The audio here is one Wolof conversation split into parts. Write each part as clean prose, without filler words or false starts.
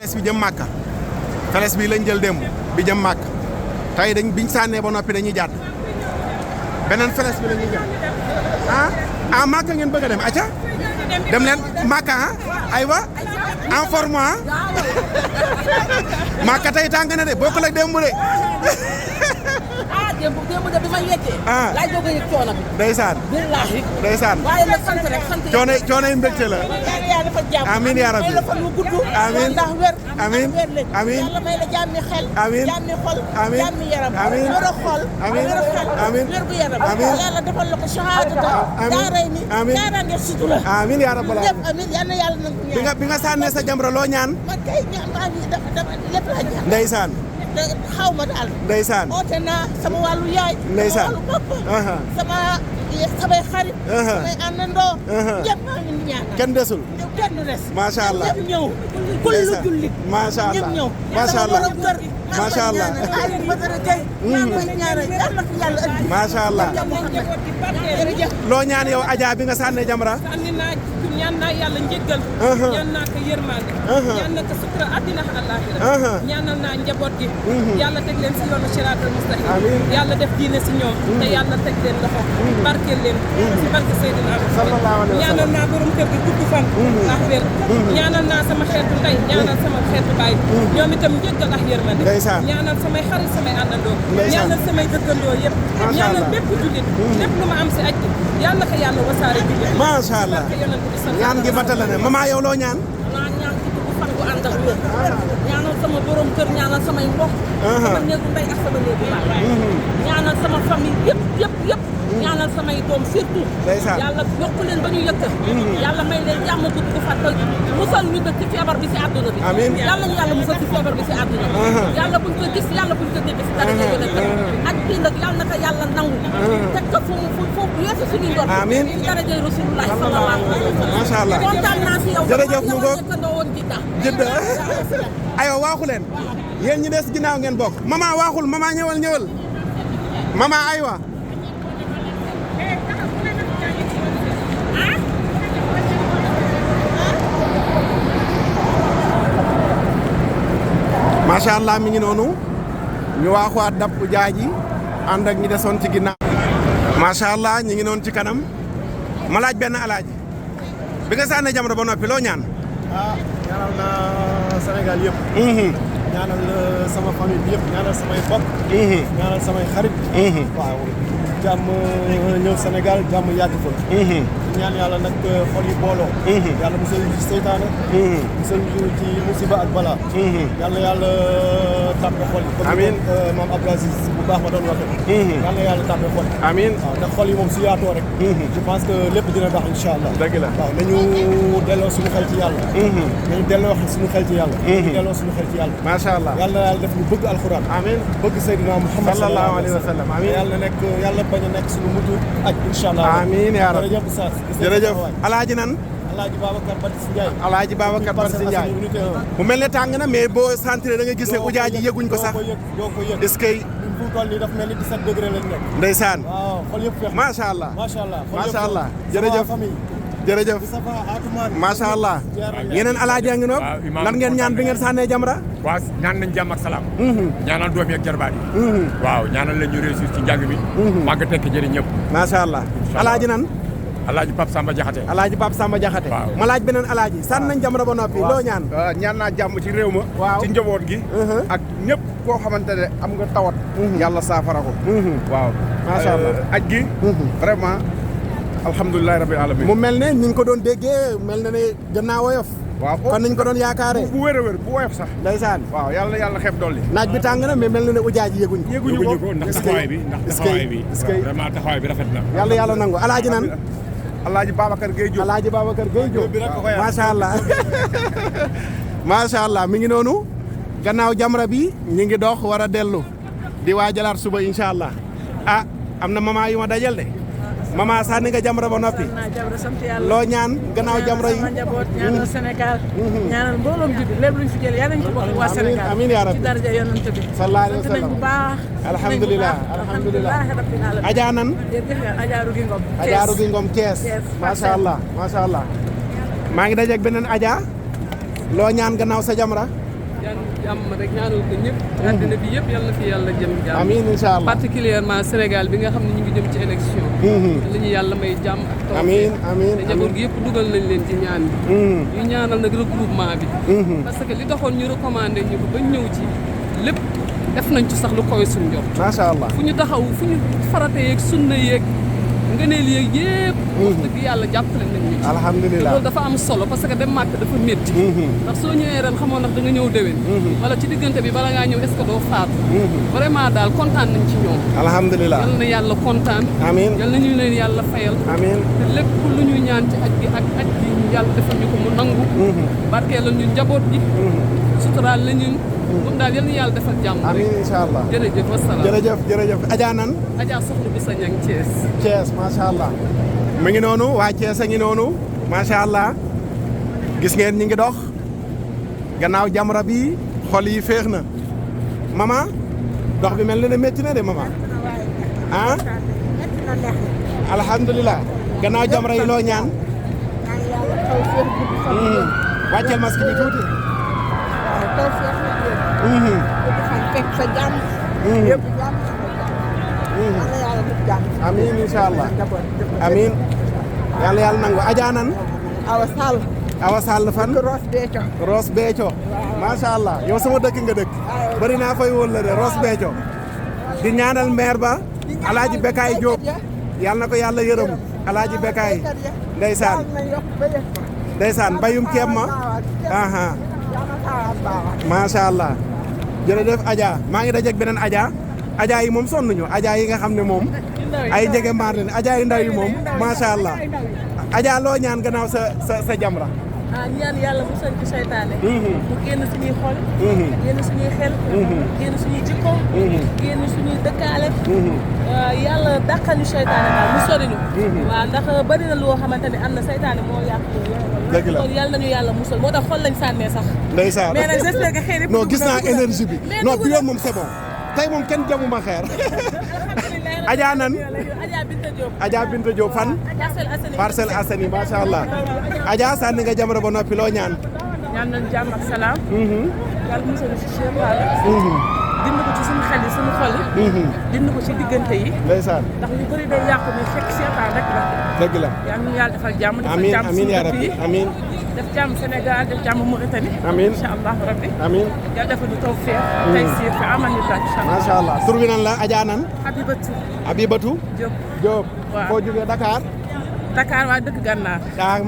feles bi jëm Màkka feles bi lañ jël démb bi jëm Màkka tey biñ sànnee ba noppi dañuy jàdd beneen feles bi la ñuy jël ah Màkka ngeen bëgg a dem acca dem leen Màkka aywa en forme Màkka tey tàng na de bokkul ak démb de. démb de bi ma yeggee. laay doog a yëg coono bi. ndeysaan. billaahi. ndeysaan. waaye nag sant rek sant rek. coono yi mbégte la. yaa dafa jàmm. amiin yaa rabbi. may la fan wu gudd. amiin ndax wér. amiin amiin. yàlla may la jàmmi xel. amiin jàmmi xol. amiin jàmmi yaram. amiin wér a xol. amiin wér a xel. amiin wér gu yaram. amiin. yàlla defal la ko shahadata. amiin daaray ni. amiin kaaraange sutura. amiin yaa rabbal lépp amiin yal na yàlla nangu ñaan. bi nga sànnee sa jamra loo ñaan. man kay ñaan maa ngi dafa lépp laa ñaan. ndeysaan. xaw ma daal. ndeysaan. oote naa sama wàllu yaay. ndeysaan. sama wàllu papa. samay xarit. samay àndandoo. ñëpp maa ngi ñaanal. kenn desul. kenn du des. macha allah ñëpp ñëw. kullu jullit. macha allah ñëpp ñëw. macha allah macha allah. macha allah. loo ñaan yow Adja bi nga sànnee jamra. ñaan naa yàlla njëggal. ñaan naa ko yërmande. ñaan naa ko sutura àddina ak àllaaxira. ñaanal naa njaboot gi. yàlla teg leen si yoonu siraatal mustaqim. yàlla def diine si ñoom. te yàlla teg leen loxo. barkeel leen. si barke Seydina Muhammad. ñaanal naa borom kër gi gudd fan. ak wér. ñaanal naa sama xeetu ndey ñaanal sama xeetu baay. ñoom itam njëggal ak yërmande. ñaanal samay xarit samay àndandoo. ñaanal samay dëkkandoo yëpp. ñaanal bépp jullit. lépp lu ma am si aj yàlla ko yàlla wasaare jullit. macha allah. ñaan gi matal ne maman yow loo ñaan. ñaan ci dugg fan bu ànd ak wér. ñaanal sama borom kër ñaanal samay mbokk. sama néegu ndey ak sama néegu baay. ñaanal sama famille yëpp. ñaanal samay doom surtout. yàlla yokk leen ba ñu yëkk. yàlla may leen jàmm dugg fan te musal ñu dëkk ci feebar bi si àdduna bi. amiin yàlla ñu yàlla musal ci feebar bi si àdduna bi. yàlla buñ ko gis yàlla buñ ko dégg si dara ak bii nag yàlla na ko yàlla nangu. teg ko fu yeesu suñu ndor. amiin ci darajay Rasulullah sallallahu alayhi wa sallam. macha allah kontaan naa si yow. jërëjëf mu ngoog jëdda aywa waaxu leen yéen ñi des ginnaaw ngeen bokk maman waaxul maman ñëwal maman aywa macha allah mi ngi noonu ñu waaxuwaat dab jaaji ànd ak ñi desoon ci ginnaaw macha allah ñi ngi noonu ci kanam ma laaj benn alaaji bi nga sànnee jamra ba noppi loo ñaan. ñaanal na Sénégal yëpp. ñaanal sama famille bi yëpp ñaanal samay bokk. ñaanal samay xarit. waaw jàmm ñëw Sénégal jàmm yàgg fa. ñaan yàlla nag xol yi booloo. yàlla musal ñu ci seytaane. musal ñu ci musiba ak balaa. yàlla tàppe xol yi. amiin comme maam Abdou Aziz bu baax ma doon waxee. yàlla tàppe xol yi. amiin waaw ndax xol yi moom su yaatoo rek. je pense que lépp dina baax incha allah. dëgg la waaw nañu delloo suñu xel ci yàlla. nañu delloo suñu xel ci yàlla. nañu delloo suñu xel ci yàlla. macha allah yàlla def ñu bëgg alxuraan. amiin bëgg Seydina Muhammad sallallahu alayhi wa sallam amiin yàlla bañ a nekk suñu mujj aj incha allah. amiin yaa rabbi jërëjëf Oustaz. jërëjëf alaaji nan. Alaaji Babacar Badji Ndiaye. Alaaji Babacar Badji Ndiaye. mu mel ne tàng na mais boo sentir da nga gis ne ujaa ji yëguñ ko sax. doo ko yëg est-ce que. fu mu toll nii daf mel ni 17 degré lañ nekk. ndeysaan. waaw xol yëpp feex. macha allah macha allah macha allah jërëjëf jërëjëf macha allah yeneen alaaji a ngi noonu. lan ngeen ñaan bi ngeen sànnee jamra. waaw ñaan nañ jàmm ak salaam. ñaanal doom yi ak jarbaat yi. waaw ñaanal leen ñu réussir ci njàng mi. màgg tekk jëriñ ñëpp. macha allah alaaji nan. alaaji Pape Samba Diakhaté. alaaji Pape Samba Diakhaté. waaw ma laaj beneen alaaji sànn nañ jamra ba noppi loo ñaan. ñaan naa jàmm ci réew ma. waaw ci njaboot gi. ak ñëpp koo xamante ne am nga tawat. yàlla saafara ko. waaw macha allah aj gi. vraiment alhamdulilah rabbil alamin. mu mel ne ni ñu ko doon déggee mel na ne gën naa woyof. waaw kon niñ ko doon yaakaaree. bu wér a wér bu woyof sax. ndeysaan. waaw yàlla xeeb dolli. naaj bi tàng na mais mel na ne ujaa ji yëguñ ko. yëguñu ko ndax taxawaay bi vraiment taxawaay bi rafet na. yàlla nangu alaaji nan. Alaaji Babacar Gueye Diop. Alaaji Babacar Gueye Diop. macha allah. macha allah mi ngi noonu. gannaaw jamra bi ñi ngi dox war a dellu. di waajalaat suba incha allah. ah am na maman yu ma dajal de. maman sànni nga jamra ba noppi. sant yàlla loo ñaan gannaaw jamra yi. sama njaboot ñaanal Sénégal. ñaanal mbooloom bi lépp luñ fi jël yàlla nañ ko bokk waa Sénégal. amiin yaa rabbi ci daraja yonent bi. sallallahu alayhi wa sant nañ sallam bu baax. alhamdulilah alhamdulilah rabbil alamin. Adja nan. jërëjëf Adja Rugi Ngom. Adja Rugi Ngom Thiès. macha allah macha allah. maa ngi dajeeg beneen Adja. loo ñaan gannaaw sa jamra. jàmm rek ñaanal ko ñëpp. àddina bi yëpp yal na fi yàlla jëm jàmm. amiin incha allah particulièrement Sénégal bi nga xam ne ñu ngi jëm ci élection. la ñu yàlla may jàmm ak taw. amiin amiin te njaboot gi yëpp dugal nañ leen ci ñaan bi. ñu ñaanal nag regroupement bi. parce que li taxoon ñu recommandé ñu ko ba ñëw ci lépp def nañ ci sax lu koy suñ njort. macha allah fu ñu taxaw fu ñu farate yeeg sunna yeeg ngëneel yeeg yëpp. wax dëgg yàlla jàppale nañ ñu ci. alhamdulilah loolu dafa am solo parce que dem màkk dafa métti. ndax soo ñëwee ren xamoon ndax da nga ñëw déwén. wala ci diggante bi bala ngaa ñëw est-ce que doo faatu. vraiment daal kontaan nañ ci ñoom. alhamdulilah yal na yàlla kontaan. amiin yal na ñu leen yàlla fayal. amiin te lépp lu ñuy ñaan ci aj gi ak aj gi yàlla defal ñu ko mu nangu. barkeelal ñu njaboot gi. suturaal la ñun. moom daal yal na yàlla defal jàmm. amiin incha allah jërëjëf wasalaam. jërëjëf Adja nan. Adja soxna bi sa ñang Thiès. Thiès macha allah. mu ngi noonu waa Thiès a ngi noonu macha allah gis ngeen ñi ngi dox gannaaw Jamra bi xol yi féex na mama dox bi mel na ne métti na de mama ah alhamdulilah gannaaw Jamra yi loo ñaan wàcceel masque bi tuuti amiin incha allah amiin yàlla yàlla nangu Adja nan Awa Sall fan Ross Béthio macha allah yow sama dëkk nga dëkk bari naa fay wóol la de Ross Béthio di ñaanal maire ba Alaaji Bekaay Diop yàlla na ko yàlla yërëm Alaaji Bekaay ndeysaan mbayum ceeb ma aha macha allah jërëjëf Adja maa ngi dajeeg beneen Adja yi moom sonn ñu Adja yi nga xam ne moom ay njege mbaar leen Adja yu ndaw yi moom macha allah Adja loo ñaan gannaaw sa Jamra. ñaan yàlla mu sañ ci seytaane. mu génn suñuy xol. génn suñuy xel. génn suñuy jikko. génn suñuy dëkkaale. yàlla dàqal ñu seytaane daal mu sori ñu. waaw ndax bari na loo xamante ne am na seytaane moo yàq. dëgg la kon yàlla nañu yàlla musal moo tax xol lañ sànnee sax. ndeysaan mais nag j'espère que xeer yëpp non gis naa énergie bi non bi yoon moom c'est bon tey moom kenn jamuma xeer. Adja nan Adja Binta Diop fan Parcelles Assainies macha allah Adja sànni nga Jamra ba noppi loo ñaan. ñaan nañ jàmm ak salaam. yàlla musal ci seytaane. dind ko ci suñu xel yi suñu xol yi. dind ko ci diggante yi. ndeysaan ndax ñu bëri day yàqu ni fekk seytaane rek la. dëgg la yal na yàlla defal jàmm. amiin defal jàmm amiin yaa suñu rabbi dëkk yi. amiin def jàmm Sénégal def jàmm Mauritanie. amiin incha allah rabbi. amiin yàlla defal ñu tawfiq. taysiir fi amal ñu laaj. macha allah tur bi nan la Adja nan. Habibatu Diop waaw foo jógee Dakar. Dakar waa dëkk Gànnaar.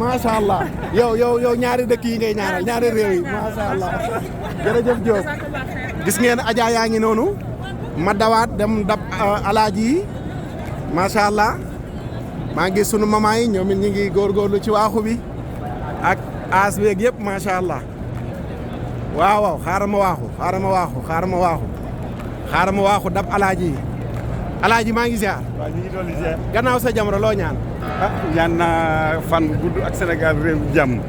macha allah yow ñaari dëkk yi ngay ñaanal ñaari réew yi macha allah jërëjëf Diop. gis ngeen Adja yaa ngi noonu ma dawaat dem dab alaaji yi macha allah maa ngi sunu maman yi ñoom it ñu ngi góorgóorlu ci waaxu bi ak aas beeg yëpp macha allah waaw xaaral ma waaxu dab alaaji yi alaaji maa ngi ziar. waaw ñu ngi dolli ziar. gannaaw sa Jamra loo ñaan. ñaan naa fan bu gudd ak Sénégal réew jàmm.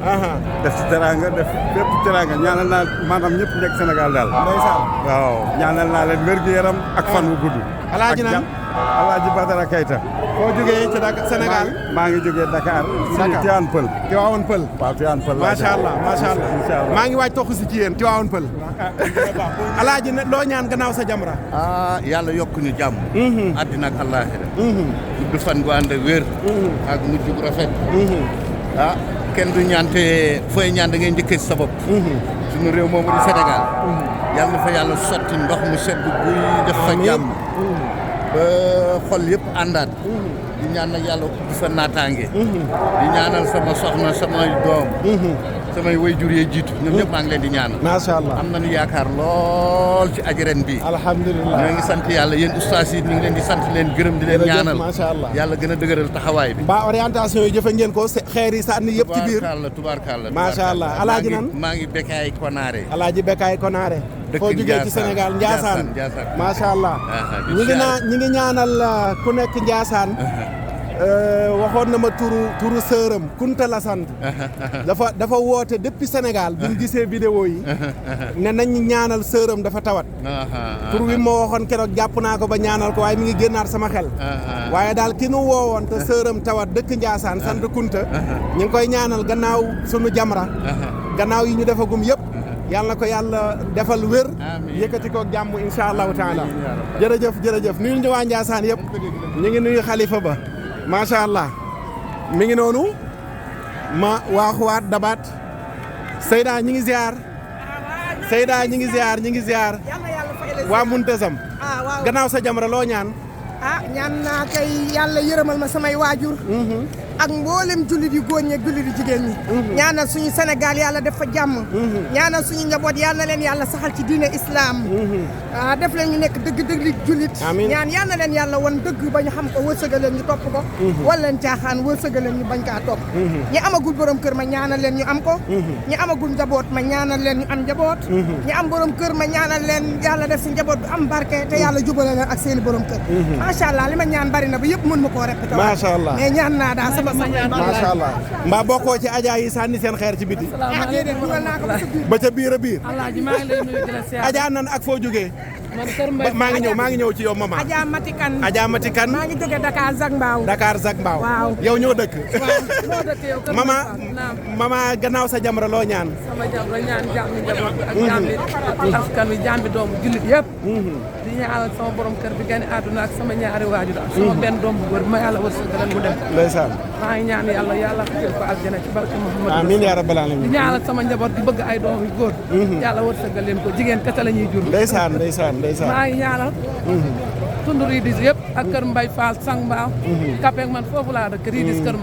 def ci teraanga def bépp teraanga ñaanal naa maanaam ñëpp nekk Sénégal daal. ndeysaan waaw ñaanal naa leen wér-gu-yaram ak fan bu gudd. alaaji nan Alaaji Badara Keita. foo jógee ci Sénégal. maa ngi jógee Dakar. Tivaouane Peulh. Tivaouane Peulh. waaw Tivaouane Peulh. macha allah maa ngi waaj toxu si ci yéen Tivaouane Peulh. alaaji loo ñaan gannaaw sa Jamra. yàlla yokk ñu jàmm. àddina ak àllaaxira. gudd fan gu ànd ak wér. ak mujj gu rafet. kenn du ñaan te fooy ñaan da ngay njëkkee si sa bopp. suñu réew moomu di Sénégal. yàlla na fa yàlla sotti ndox mu sedd guy def fa jàmm. ba xol yëpp àndaat. di ñaan nag yàlla ubbi fa naataange. di ñaanal sama soxna samay doom. samay waajur yee jiitu ñoom ñëpp maa ngi leen di ñaanal. macha allah am nañu yaakaar lool ci aji ren bi. alhamdulilah ñoo ngi sant yàlla yéen ustaas yi ñu ngi leen di sant leen gërëm di leen ñaanal. macha allah yàlla gën a dëgëral taxawaay bi. ba orientation yi jëfe ngeen ko xeer yi sànni yëpp ci biir. tubaarkàlla macha allah alaaji nan maa ngi Bekaay Konaare. alaaji Bekaay Konaare. foo jógee ci Sénégal Ndiassane macha allah. ñi ngi ñaanal ku nekk Ndiassane. waxoon na ma turu sëram Kunta la sant dafa woote depuis Sénégal bi ñu gisee vidéo yi ne nañ ñaanal sëram dafa tawat tur wi ma waxoon keroog jàpp naa ko ba ñaanal ko waaye mi ngi génnaat sama xel waaye daal ki nu woowoon te sëram tawat dëkk Ndiassane sant Kunta ñu ngi koy ñaanal gannaaw sunu Jamra gannaaw yi ñu defagum yëpp yàlla na ko yàlla defal wér yëkkati ko jàmm insha allahu taala jërëjëf nuyu ñu waa Ndiassane yëpp ñu ngi nuyu xalifa ba macha allah mi ngi noonu ma waaxuwaat dabaat Seyda ñi ngi ziar Seyda ñi ngi ziar waa Muntazam gannaaw sa jamra loo ñaan ñaan naa kay yàlla yërëmal ma samay waajur ak mboolem jullit yu góor ñi ak jullit yu jigéen ñi ñaanal suñu Sénégal yàlla def fa jàmm ñaanal suñu njaboot yal na leen yàlla saxal ci diine islam def leen ñu nekk dëgg jullit ñaan yal na leen yàlla wan dëgg ba ñu xam ko wërsëgal leen ñu topp ko wala leen caaxaan wërsëgal leen ñu bañ kaa topp ñi amagul borom kër ma ñaanal leen ñu am ko ñi amagul njaboot ma ñaanal leen ñu am njaboot ñi am borom kër ma ñaanal leen yàlla def si njaboot bu am barke te yàlla jubale leen ak seeni borom kër macha allah li ma ñaan bari na ba yëpp mën ma koo répété macha allah mais ñaan naa daal macha allah mbaa bokkoo ci Adja yi sànni seen xeer ci biti ba ca biir a biir Alaaji maa ngi lay nuyu di la seet Adja nan ak foo jógee man Kër Mbaye maa ngi ñëw ci yow maman Adja Mati Kan maa ngi jóge Dakar Zac Mbao waaw yow ñoo dëkk moo dëkk yow Kër mama gannaaw sa jamra loo ñaan sama jamra ñaan jàmmi njaboot ak jàmmi askan wi jàmmi doomu jullit yëpp di ñaanal sama borom kër bi gane àdduna ak sama ñaari waajur ak sama benn doom bu góor bi ma yàlla wërsëgal mu dem ndeysaan maa ngi ñaan yàlla xëjal ko aljana ci barke Muhammad amiin yaa rabbal alamin di ñaanal sama njaboot gi bëgg ay doom yu góor yàlla wërsëgal leen ko jigéen kese la ñuy jur ndeysaan maa ngi ñaanal tund Ridis yëpp ak Kër Mbaye Fall Sang Mbaaw Kapek man foofu laa dëkk Ridis Kër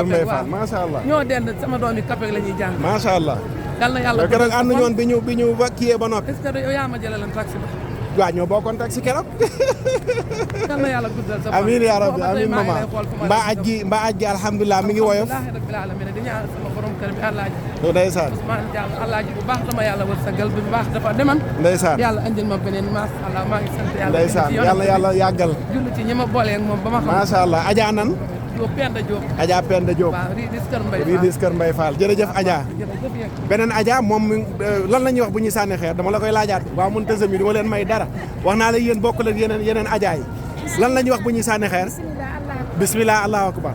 Mbaye Fall macha allah ñoo dend sama doom yi Kapek la ñuy jàng macha allah yal na yàlla keroog ànd ñoon bi ñu kiyee ba noppi est-ce que yow yaa ma jëlaleen taxi ba waaw ñoo bokkoon taxi keroog yal na yàlla guddal sa amiin yaa rabbi amiin mama mbaa aj gi alhamdulilah mi ngi woyof alhamdulilah rabbil alamin di ñaanal sama borom kër bi Alaaji ndeysaan Ousmane Diallo Alaaji bu baax dama yàlla wërsëgal bi bu baax dafa deman ndeysaan yàlla andil ma beneen macha allah maa ngi sant yàlla ndeysaan yàlla yàggal julli ci ñi ma booleeg moom ba ma xam macha allah Adja nan Adja Penda Diop waaw Ridis Kër Mbaye Fall jërëjëf Adja beneen Adja moom lan la ñuy wax bu ñuy sànni xeer dama la koy laajaat waa Muntazam yi du ma leen may dara wax naa la yéen bokk leen yeneen Adja yi lan la ñuy wax bu ñuy sànni xeer bismillah allahu akbar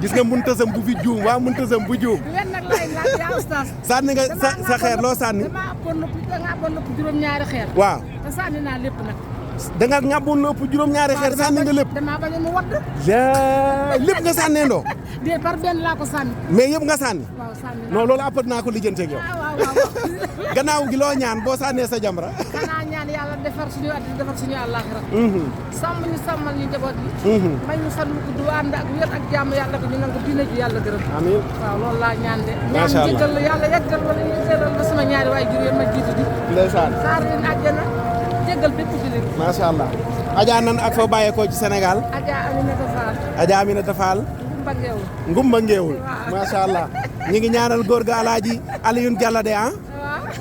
gis nga Muntazam bu fi juum waa Muntazam bu juum sànni nga sa xeer loo sànni dama abon nopp juróom-ñaari xeer waaw te sànni naa lépp nag da nga ngàbboon lu ëpp juróom-ñaari xeer sànni nga lépp damaa bañ mu wadd lépp nga sànneendoo dee par benn laa ko sànni mais yëpp nga sànni waaw sànni non loolu après naa ko lijjanteeg yow gannaaw gi loo ñaan boo sànnee sa jamra xanaa ñaan yàlla defar suñu àddina defar suñu àllaaxira sàmm ñu sàmmal ñu njaboot yi may ñu fan mu gudd ànd ak wér ak jàmm yàlla ko ñu nangu diine ji yàlla gërëm amiin waaw loolu laa ñaan de macha allah ñaan jéggal la yàlla yeggal wala ñu jëlal la sama ñaari waay jur ma jiitu di ndeysaan saar leen àjjana jéggal bépp jullit macha allah Adja nan ak foo bàyyeekoo ci Sénégal Adja Aminata Fall Ngumba Ngeewul macha allah ñi ngi ñaanal góor ga Alaaji Alioune Jallade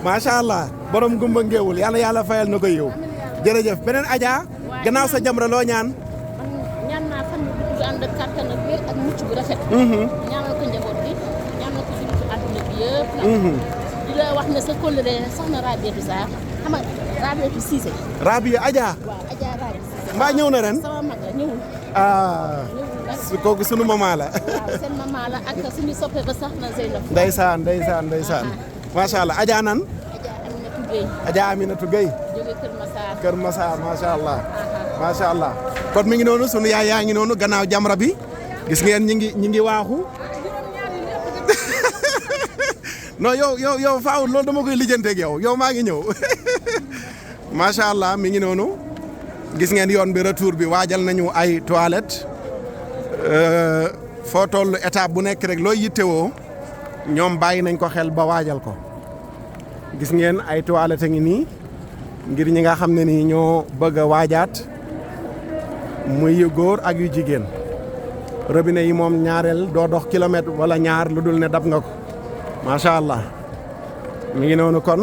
macha allah borom Ngumba Ngeewul yàlla fayal na ko yow jërëjëf beneen Adja gannaaw sa jamra loo ñaan ñaan naa fan bu gudd ànd ak kàttan ak wér ak mucc bu rafet ñaanal ko njaboot bi ñaanal ko jullit ci àdduna bi yëpp di la wax ne sa kóllëre soxna Rabiatou Sarr xam nga Rabiatou Cissé Rabia Adja waaw Adja Rabiatou Cissé mbaa ñëw na ren sama mag la ñëwul kooku sunu maman la waaw seen maman la ak suñu soppe ba sax na Zeynab ndeysaan macha allah Adja nan Adja Aminatou Gueye jóge Kër Massar macha allah macha allah kon mi ngi noonu sunu yaay yaa ngi noonu gannaaw jamra bi gis ngeen ñi ngi waaxu non yow faaw loolu dama koy lijjanteeg yow maa ngi ñëw macha allah mi ngi noonu gis ngeen yoon bi retour bi waajal nañu ay toilettes foo toll étape bu nekk rek looy yittewoo ñoom bàyyi nañ ko xel ba waajal ko gis ngeen ay toilettes a ngi nii ngir ñi nga xam ne nii ñoo bëgg a waajaat muy yu góor ak yu jigéen robinet yi moom ñaareel doo dox kilomètre wala ñaar lu dul ne dab nga ko macha allah mi ngi noonu kon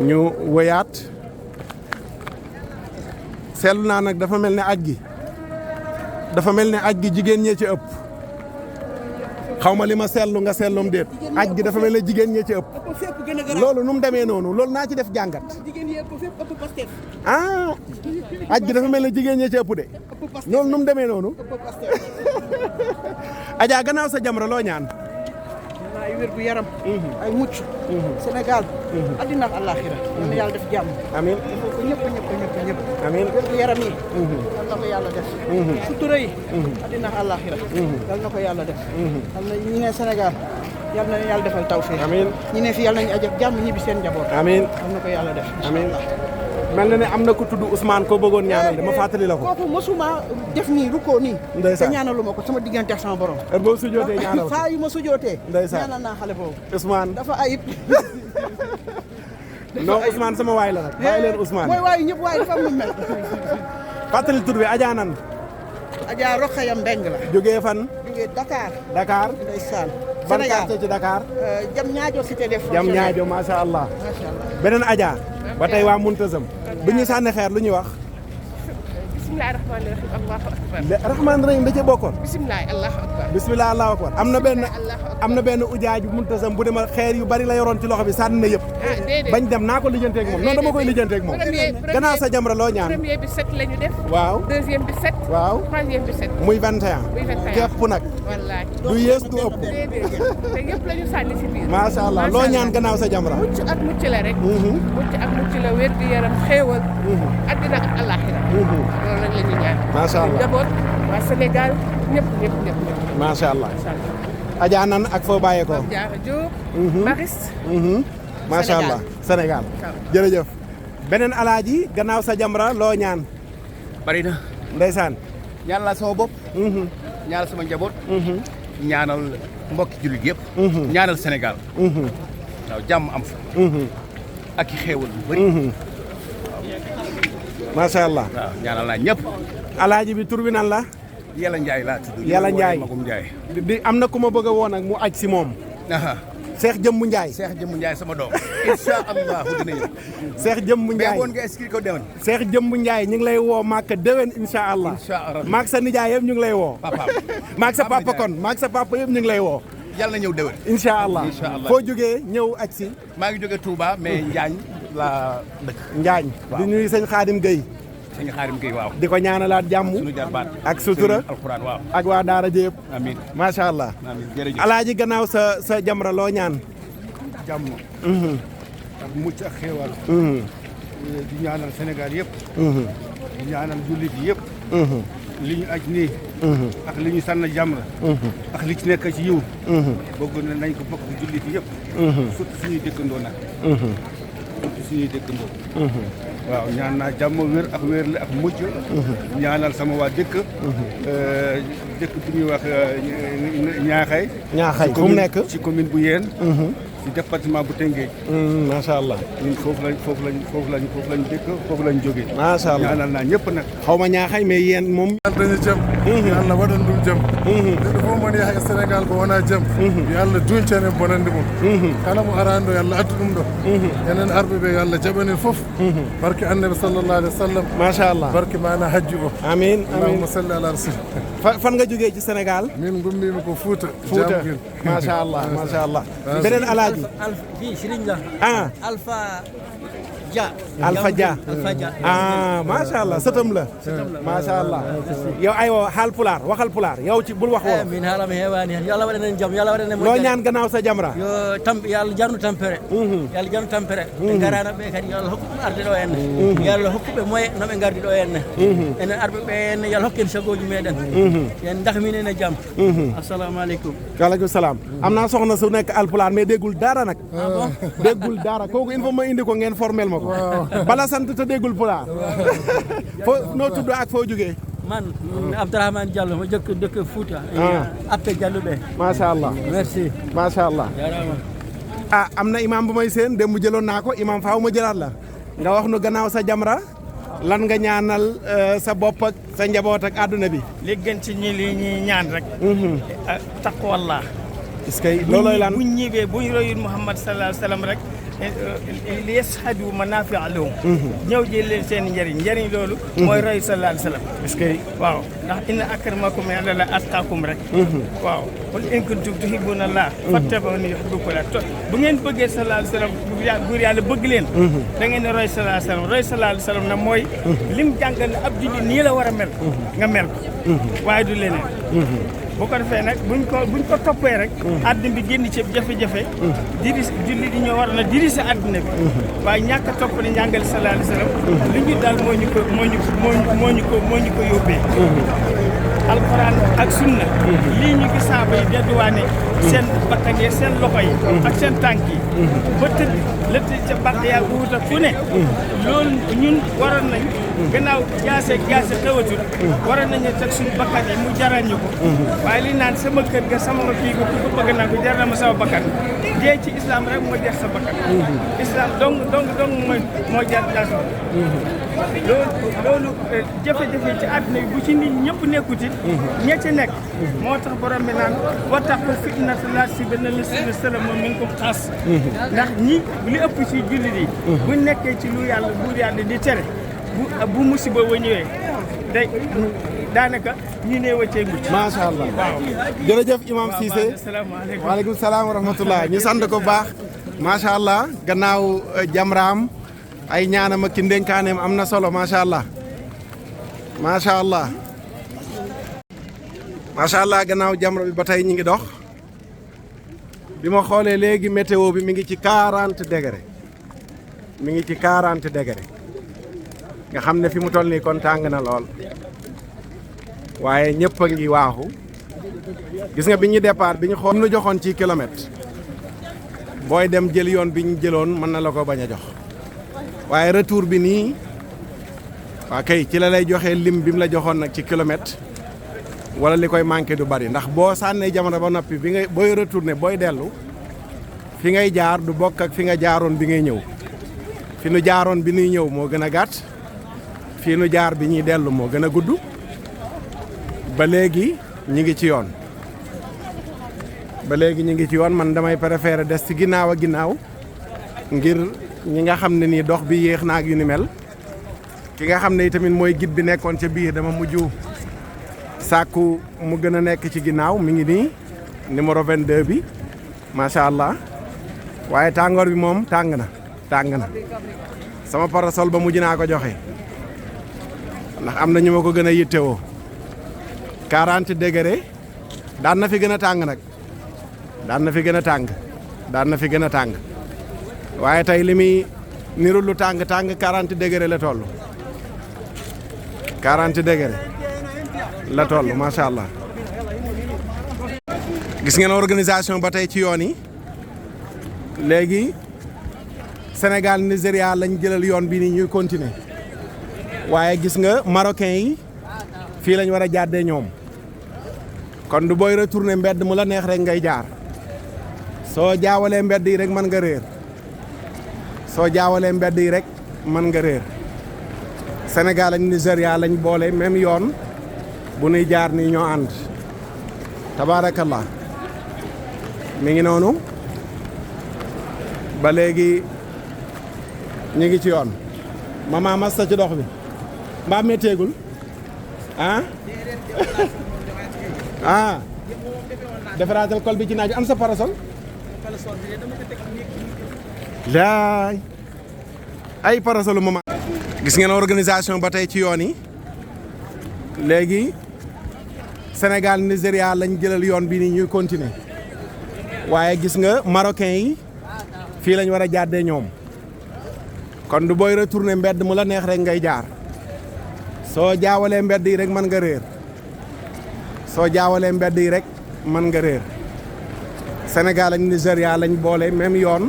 ñu wëyaat seetlu naa nag dafa mel ne aj gi jigéen ñee ci ëpp xaw ma li ma seetlu nga seetlum déet aj gi dafa mel ne jigéen ñee ci ëpp loolu nu mu demee noonu loolu naa ci def jàngat aj gi dafa mel ne jigéen ñee ci ëpp de loolu nu mu demee noonu Adja gannaaw sa jamra loo ñaan ay wér gu yaram ay mucc Sénégal addina ak àllaaxira yal na yàlla def jàmm amiin defal ko ñëpp amiin wér gu yaram yi yal na ko yàlla def sutura yi addina ak àllaaxira yal na ko yàlla def yal na ñi ne Sénégal yal na yàlla defal tawfeex amiin ñi ne fi yal nañu ajak jàmm ñibbi seen njaboot amiin yal na ko yàlla def amiin mel na ne am na ku tudd Ousmane ko bëggoon ñaanal de ma fàttali la ko kooku mosuma def nii rukkoo nii ndeysaan te ñaanalu ma ko sama diggante ak sama borom heure boobu sujootee ñaanal saa yu ma sujootee ndeysaan ñaanal naa xale boobu Ousmane dafa ayib non Ousmane sama waay la nag bàyyi leen Ousmane mooy waayu ñëpp waaye dafa am lu mel fàttali tur bi Adja nan Adja Rokhaya Mbeng la jógee fan jógee Dakar Dakar ndeysaan ban Sénégal quartier ci Dakar jam ñaajo cité def jam ñaajo macha allah beneen Adja ba tey waa Muntazam bu ñuy sànni xeer lu ñuy wax bisimilah rahmaani rahiim allahu akbar rahmaan rahim da cee bokkoon bisimilah allahu akbar bisimilah allahu akbar am na benn ujaaju Muntazam bu dema xeer yu bari la yoroon ci loxo bi sànni na yëpp bañ dem naa ko lijjanteeg moom non dama koy lijjanteeg moom gannaaw sa Jamra loo ñaan premier bi 7 la ñu def waaw deuxième bi 7 waaw troisième bi 7 muy 21 képp nag wallaay du yées du ëpp te yëpp la ñu sànni si biir macha allah loo ñaan gannaaw sa Jamra mucc ak mucc la rek mucc ak mucc la wér di yaram xéewal addina ak alaxira loolu rek la ñu ñaan macha allah njaboot waa Sénégal ñëpp macha allah Adja nan ak foo bàyyeekoo Diarra Diop Mariste macha allah Sénégal jërëjëf beneen alaaji gannaaw sa Jamra loo ñaan bari na ndeysaan ñaanal sama bopp ñaanal sama njaboot ñaanal mbokki jullit yëpp ñaanal Sénégal waaw jàmm am fa ak i xéewal bu bëri macha allah waaw ñaanal naa ñëpp alaaji bi tur bi nan la Yàlla Njaay laa tudd Yàlla Njaay Magum Njaay di am na ku ma bëgg a woon ak mu aj si moom Cheikh Jëmmu Njaay Cheikh Jëmmu Njaay sama doom incha allah dina ñëw Cheikh Jëmmu Njaay woon nga inscrit ko déwén Cheikh Jëmmu Njaay ñu ngi lay woo Màkka déwén incha allah maak sa nijaay yëpp ñu ngi lay woo maak sa papa kon maak sa papa yëpp ñu ngi lay woo yàlla na ñëw déwén incha allah foo jógee ñëw aj si maa ngi jógee Touba mais Njaañ la dëkk Njaañ di nuyu sëñ Xaadim Gueye sëñ Xaadim Gueye waaw di ko ñaanalaat jàmm suñu jarbaat ak sutura alxuraan waaw ak waa daara jëpp amiin macha allah amiin jërëjëf alaaji gannaaw sa Jamra loo ñaan jàmm ak mucc ak xéewal di ñaanal Sénégal yëpp di ñaanal jullit yëpp li ñu aj nii ak li ñu sànn Jamra ak li ci nekk ci yiw bëgg na nañ ko bokk jullit yëpp surtout suñuy dëkkandoo nag surtout suñuy dëkkandoo waaw ñaan naa jàmm wér ak wérle ak mucc ñaanal sama waa dëkk dëkk bu ñuy wax Ñaaxay fu mu nekk ci commune bu Yène ci département bu Tëngéej macha allah ñun foofu lañ dëkk foofu lañ jógee macha allah ñaanal naa ñëpp nag xaw ma Ñaaxay mais yéen moom dañu jëm yalla waɗan ɗum jam neɗɗo fof moni yaha e Sénégal ko wona jam yo Allah duñcane bonande mum kala mo arani ɗo yo Allah addu ɗum ɗo enen arɓe ɓe yo Allah jaɓanen foof barke annabi sallallahu alih wa sallam macha allah barke mana hajji o amin allahumma salli ala rasul fan nga jógee ci Sénégal min gummimi ko Fouta macha allah macha allah beneen alaaji fii Serigne la Alpha Dia macha allah sëtam la macha allah yow aywa xaal pulaar waxal pulaar yow ci bul wax woo min haalama heewani hen yo Allah waɗanen jaam yo Allah waɗanen loo ñaan gannaaw sa Jamra yo yo Allah jarnu tampere yo Allah jarnu tampere ɓe garano ɓe kadi yo Allah hokkuɓe arde ɗo henne yo Allah hokkuɓe moye noɓe gardi ɗo henne enen arɓe ɓe henne yo Allah hokken sagoji meɗen en dahminen e jaam assalamu aleykum waaleykum salaam am naa soxna su nekk alpulaar mais déggul dara nag déggul dara kooku il faut ma indi ko ngeen formel ma ko bala sant te déggul pulaar foo noo tudd ak foo jógee man Abdourahmane Diallo ma dëkk Fouta appe Diallo ɓe macha allah merci macha allah am na imam bu may seen démb jëloon naa ko imam faaw ma jëlaat la nga wax nu gannaaw sa Jamra lan nga ñaanal sa bopp ak sa njaboot ak àdduna bi li gën ci ñi li ñuy ñaan rek taqwallah est-ce que loolooy lan buñ ñëwee buñ royul Muhammad sallallahu alayhi wa sallam rek li yashhadu manaafi'a lahum ñëw jël leen seen njëriñ loolu mooy roy sallallahu alayhi wa sallam est-ce que waaw ndax inna akramakum inda Allahi atqaakum rek waaw qul in kuntum tuhibbuna Allah fattabi'uni yuhbibkumullah bu ngeen bëggee sallallahu alayhi wa sallam buur yàlla bëgg leen da ngeen ne roy sallallahu alayhi wa sallam roy sallallahu alayhi wa sallam nag mooy lim jàngal ne ab jullit nii la war a mel nga mel ko waaye du leneen bu ko defee nag buñ ko toppee rek àddina bi génn ci jafe-jafe julli di ñoo war na diri sa àddina bi waaye ñàkk a topp ne njàngale sallallahu alayhi wa sallam li ñu daal moo ñu ko yóbbee alxuraan ak sunna lii ñu gis saaba yi dedduwaane seen bakkan yi seen loxo yi ak seen tànk yi ba tëdd la tëdd ca bàq yaa wut ak fu ne loolu ñun waroon nañ gannaaw jaase xewatul waroon nañu teg suñu bakkan yi mu jaral ñu ko waaye li naan sama kër ga sama kii ko ku ko bëgg naa ko jar na ma sama bakkan dee ci islam rek moo jar sa bakkan islam dong moo jar jaase loolu jafe-jafe ci àdduna bi bu ci nit ñëpp nekkuti ña ci nekk moo tax borom bi naan wattaqu fitnatan laa tusiibanna llaziina zalamu minkum xaassa ndax ñi li ëpp ci jullit yi bu nekkee ci lu yàlla buur yàlla di tere bu musiba wa ñëwee day daanaka ñu ne wëccee mucc. macha allah waaw jërëjëf Imam Cissé waaleykum salaam wa rahmatullah ñu sant ko bu baax macha allah gannaaw Jamraam ay ñaanam ak ki ndénkaaneem am na solo macha allah macha allah macha allah gannaaw Jamra bi ba tey ñu ngi dox bi ma xoolee léegi météo bi mi ngi ci 40 degré mi ngi ci 40 degré nga xam ne fi mu toll nii kon tàng na lool waaye ñëpp a ngi waaxu gis nga bi ñu départ bi ñu xool nu joxoon ci kilomètre booy dem jël yoon bi ñu jëloon mën na la ko bañ a jox waaye retour bi nii waa kay ci la lay joxee lim bi mu la joxoon nag ci kilomètre wala li koy manqué du bari ndax boo sànnee Jamra ba noppi bi ngay booy retourné booy dellu fi ngay jaar du bokk ak fi nga jaaroon bi ngay ñëw fi nu jaaroon bi nuy ñëw moo gën a gàtt fii nu jaar bi ñuy dellu moo gën a gudd ba léegi ñi ngi ci yoon man damay préféré des ci ginnaaw a ginnaaw ngir ñi nga xam ne nii dox bi yéex na ak yu ni mel ki nga xam ne tamit mooy guide bi nekkoon ca biir dama mujj sàkku mu gën a nekk ci ginnaaw mi ngi nii numéro 22 bi macha allah waaye tàngoor bi moom tàng na sama parasol ba mujj naa ko joxe ndax am na ñu ma ko gën a yittewoo 40 degré daan na fi gën a tàng nag daan na fi gën a tàng waaye tey li muy niru lu tàng 40 degré la toll 40 degré la toll macha allah. gis ngeen organisation ba tey ci yoon yi léegi Sénégal Nigéria lañ jëlal yoon bi nii ñuy continuer waaye gis nga marocain yi fii lañ war a jàddee ñoom kon du booy retourner mbedd mu la neex rek ngay jaar soo jaawalee mbedd yi rek mën nga réer Sénégal ak Nigéria lañ boole même yoon bu nuy jaar nii ñoo ànd tabaarakallah mi ngi noonu ba léegi ñu ngi ci yoon mama masta ci dox bi mbaa métteegul ah defaraatal kol bi ci naaju am sa parasol laay ay parasolu mama gis ngeen organisation ba tey ci yoon yi léegi Sénégal Nigéria lañ jëlal yoon bi nii ñuy continuer waaye gis nga marocain yi fii lañ war a jàddee ñoom kon du booy retourner mbedd mu la neex rek ngay jaar soo jaawalee mbedd yi rek mën nga réer Sénégal ak Nigéria lañ boole même yoon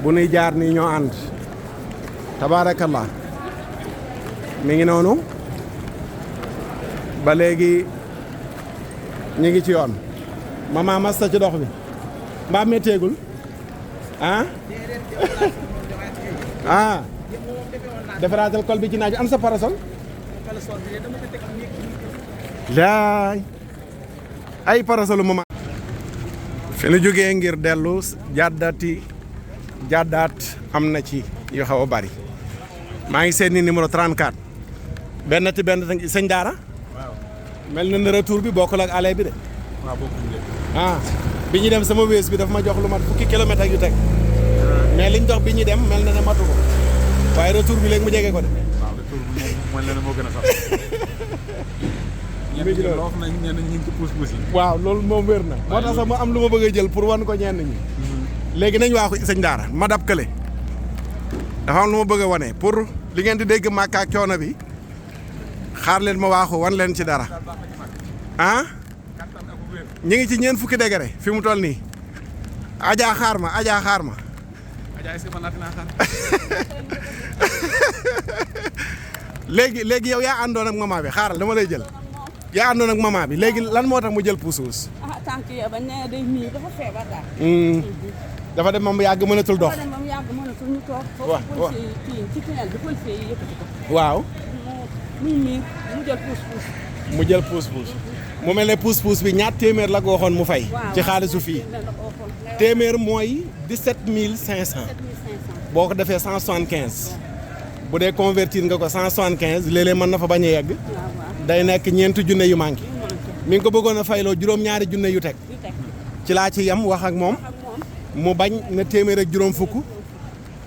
bu nuy jaar nii ñoo ànd tabaarakallah mi ngi noonu ba léegi ñu ngi ci yoon mama masta ci dox bi mbaa métteegul defaraatal kol bi ci naaju am sa parasol laay ay parasolu mama fi nu jógee ngir dellu jàddaat am na ci yu xaw a bari maa ngi seen ni numéro 34 benn sëñ daara mel na ne retour bi bokkul ak aller bi de bi ñu dem sama wees bi daf ma jox lu mat fukki kilomètre ak yu teg mais liñ dox bi ñu dem mel na ne matu ko waaye retour bi léegi mu jege ko de waaw retour bi mel na ne moo gën a sax mi ngi loo xam ne ñenn ñi ngi ci puus-puus yi. waaw loolu moom wér na. moo tax sax ma am lu ma bëgg a jël pour wan ko ñenn ñi. léegi nañ waaxu sëñ Daara ma dab kële dafa am lu ma bëgg a wane pour li ngeen di dégg Màkka ak coono bi xaar leen ma waaxu wan leen ci dara ah ñu ngi ci ñeent fukki degré fi mu toll nii. Adja xaar ma Adja xaar ma. Adja est-ce que mën naa xaar. léegi yow yaa àndoon ak maman bi xaaral dama lay jël yaa àndoon ak maman bi léegi lan moo tax mu jël puus-puus. tànk yi ba nee day nii dafa feebar daal. dafa dem moom yàgg mënatul dox. dafa dem moom yàgg mënatul ñu toog. waaw ci tunnel bi policier yi yëkkati ko. waaw. muy miir mu jël puus-puus. mu jël puus-puus. mu mel ne puus-puus bi ñaar téeméer la ko waxoon mu fay. ci xaalisu fii. téeméer mooy 17500. boo ko defee 175. bu dee convertir nga ko 175 léeg-léeg mën na fa bañ a yegg. day nekk ñeenti junne yu manqué. mi ngi ko bëggoon a fayloo juróom-ñaari junne yu teg. ci laa ci yem wax ak moom. mu bañ na téeméer ak juróom fukk.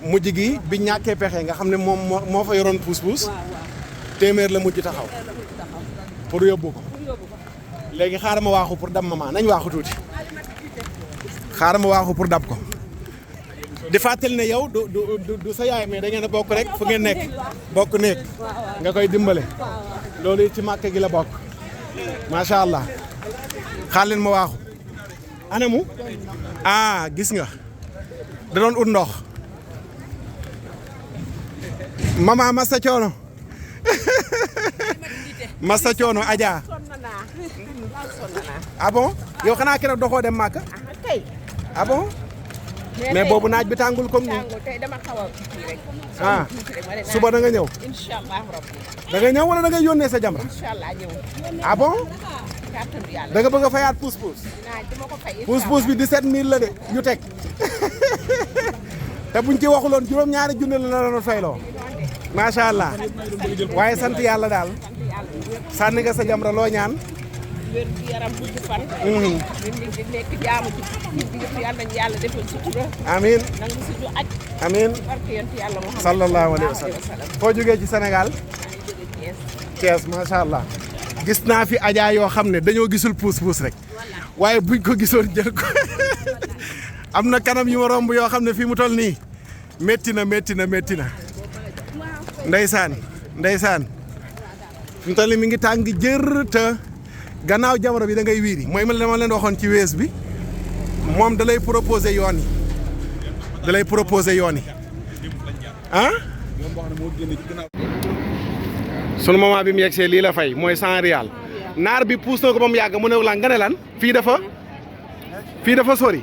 mujj gi bi ñàkkee pexe nga xam ne moom moo fa yoroon puus-puus. téeméer la mujj taxaw. pour yóbbu ko. léegi xaaral ma waaxu pour dab maman nañ waaxu tuuti. xaaral ma waaxu pour dab ko. di fàttali ne yow du sa yaay mais da ngeen a bokk rek fu ngeen nekk bokk nekk nga koy dimbale loolu ci màkk gi la bokk macha allah xaar leen ma waaxu anamu gis nga da doon ut ndox mama masta coono masta coono Adja ah bon yow xanaa keroog doxoo dem màkk ah bon mais boobu naaj bi tàngul comme ni tey dama xaw a rek. suba da nga ñëw. incha allah rabbi. da nga ñëw wala da nga yónnee sa jamra. incha allah ñëw. ah bon. kàttanu yàlla. da nga bëgg a fayaat puus-puus. dama ko fay. puus-puus bi 17000 la de yu teg te buñ ci waxuloon juróom-ñaari junne la doon fayloo. macha allah waaye sant yàlla daal. sànni nga sa jamra loo ñaan. wér gu yaram gudd fan. ñun ñu ngi nekk jaamu ci biir yàlla nañu yàlla defal sutura. amiin nangu suñu aj. amiin barke yonent yàlla Muhammad sallallahu alayhi wa sallam. foo jógee ci Sénégal. Thiès macha allah. gis naa fi Adja yoo xam ne dañoo gisul puus-puus rek. waaye buñ ko gisoon jël ko. am na kanam yu ma romb yoo xam ne fii mu toll nii. métti na métti na métti na. ndeysaan ndeysaan. fi mu toll nii mi ngi tàng jër te. gannaaw jamra bi da ngay wiiri mooy ma leen waxoon ci wees bi moom da lay proposer yoon yi da lay proposer yoon yi ah. sunu moment bi mu yegsee lii la fay mooy 100 rial naar bi puus na ko ba mu yàgg mu ne la nga ne lan fii dafa sori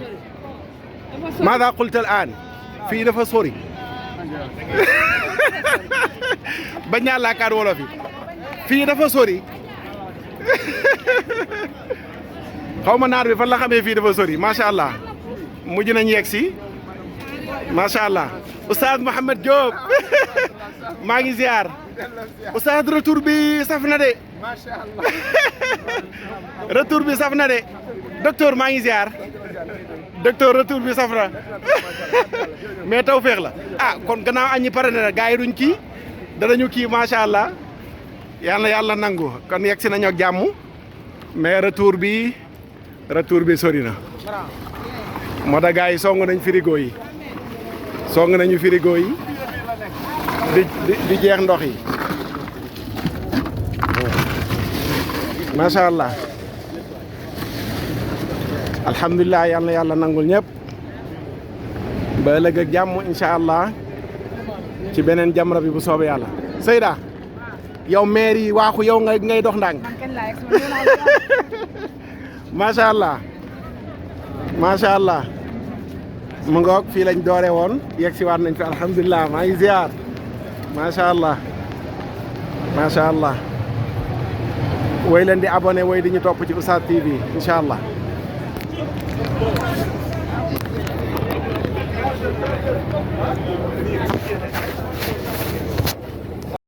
maada qulta al-aan fii dafa sori bañ naa laakaat wolof yi fii dafa sori. xaw ma naar bi fan la xamee fii dafa sori macha allah mujj nañ yegg si macha allah oustaz Mouhamed Diop maa ngi ziar oustaz retour bi saf na de retour bi saf na de docteur maa ngi ziar docteur retour bi saf na mais taw féex la kon gannaaw añi pare na gaa yi duñ kii danañu kii macha allah. yàlla nangu kon yegg si nañu ak jàmm mais retour bi sori na moo tax gars yi song nañ frigo yi song nañu frigo yi di jeex ndox yi macha allah alhamdulilah yàlla nangul ñëpp ba ëllëg ak jàmm incha allah ci beneen jamra bi bu soobee yàlla Seyda yow maire yi waaxu yow ngay dox ndànk macha allah macha allah mu ngoog fii lañ doore woon yegg si waat nañ fi alhamdulilah maa ngi ziar macha allah macha allah woy leen di abonné woy di ñu topp ci Oustaz TV incha allah.